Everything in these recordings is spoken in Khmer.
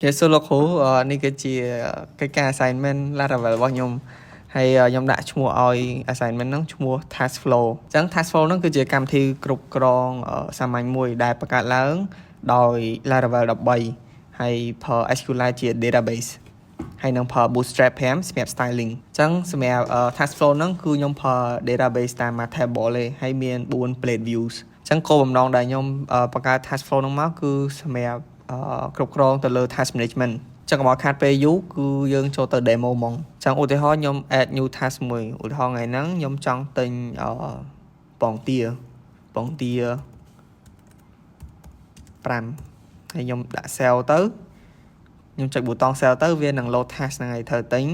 ជម្រាបសួរលោកគ្រូនេះគឺជាកិច្ចការ assignment Laravel របស់ខ្ញុំហើយខ្ញុំដាក់ឈ្មោះឲ្យ assignment ហ្នឹងឈ្មោះ Task Flow អញ្ចឹង Task Flow ហ្នឹងគឺជាកម្មវិធីគ្រប់គ្រងសាមញ្ញមួយដែលបង្កើតឡើងដោយ Laravel 13ហើយប្រើ SQLite ជា database ហើយនឹងប្រើ Bootstrap 5សម្រាប់ styling អញ្ចឹងសម្រាប់ Task Flow ហ្នឹងគឺខ្ញុំប្រើ database តាម table ទេហើយមាន4 blade views អញ្ចឹងគោលបំណងដែលខ្ញុំបង្កើត Task Flow ហ្នឹងមកគឺសម្រាប់គ្រប់គ្រងទៅលើ task management ចឹងកុំឲ្យខាតពេលយូរគឺយើងចូលទៅ demo ហ្មងចឹងឧទាហរណ៍ខ្ញុំ add new task មួយឧទាហរណ៍ថ្ងៃហ្នឹងខ្ញុំចង់ទិញអឺពងទាពងទា5ហើយខ្ញុំដាក់ save ទៅខ្ញុំចុចប៊ូតុង save ទៅវានឹង load task ហ្នឹងហើយត្រូវទិញ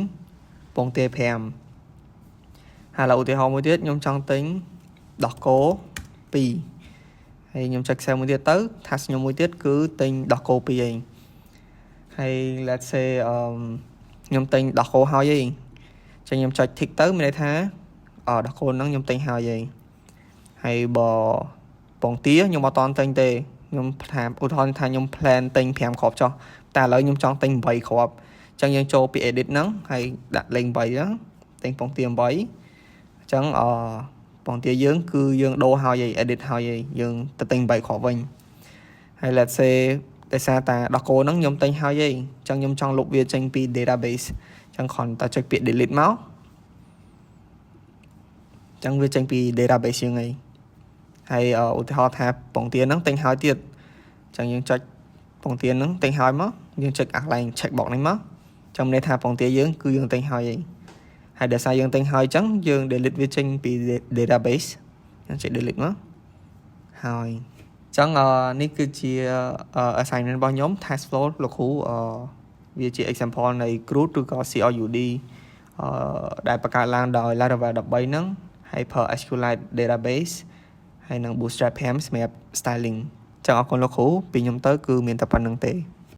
ពងទា5ហើយឥឡូវឧទាហរណ៍មួយទៀតខ្ញុំចង់ទិញដោះគោ2ហើយខ្ញុំចុច save មួយទៀតទៅ task ខ្ញុំមួយទៀតគឺទិញដោះគោ2ឯងហើយ let's say អឺខ្ញុំទិញដោះគោហើយឯងចឹងខ្ញុំចុច tick ទៅមានន័យថាអដោះគោហ្នឹងខ្ញុំទិញហើយឯងហើយបើពងទាខ្ញុំអត់តន់ទិញទេខ្ញុំថាឧទាហរណ៍ថាខ្ញុំ plan ទិញ5គ្រាប់ចុះតែឥឡូវខ្ញុំចង់ទិញ8គ្រាប់អញ្ចឹងយើងចូលពី edit ហ្នឹងហើយដាក់លេខ8ហ្នឹងទិញពងទា8អញ្ចឹងអពងទាយើងគឺយើងដូរហើយឯង edit ហើយឯងយើងទៅទិញ8គ្រាប់វិញហើយ let's say ដោយសារតាដោះគោហ្នឹងខ្ញុំទិញហើយឯងអញ្ចឹងខ្ញុំចង់លុបវាចេញពី database អញ្ចឹងគ្រាន់តែចុចពាក្យ delete មកអញ្ចឹងវាចេញពី database យើងឯងហើយឧទាហរណ៍ថាពងទាហ្នឹងទិញហើយទៀតអញ្ចឹងយើងចុចពងទាហ្នឹងទិញហើយមកយើងចុចអាកន្លែង check box នេះមកចាំន័យថាពងទាយើងគឺយើងទិញហើយឯងហើយដោយសារយើងទិញហើយអញ្ចឹងយើង delete វាចេញពី database យើងចុច delete មកហើយ ចឹងនេះគឺជា assignment របស់ខ្ញុំ task flow លោកគ្រូវាជា example នៃ CRUD ឬក៏ CRUD ដែលបង្កើតឡើងដោយ Laravel 13ហ្នឹងហើយប្រើ SQLite database ហើយនិង Bootstrap 5សម្រាប់ styling ចឹងអរគុណលោកគ្រូពីខ្ញុំទៅគឺមានតែប៉ុណ្ណឹងទេ។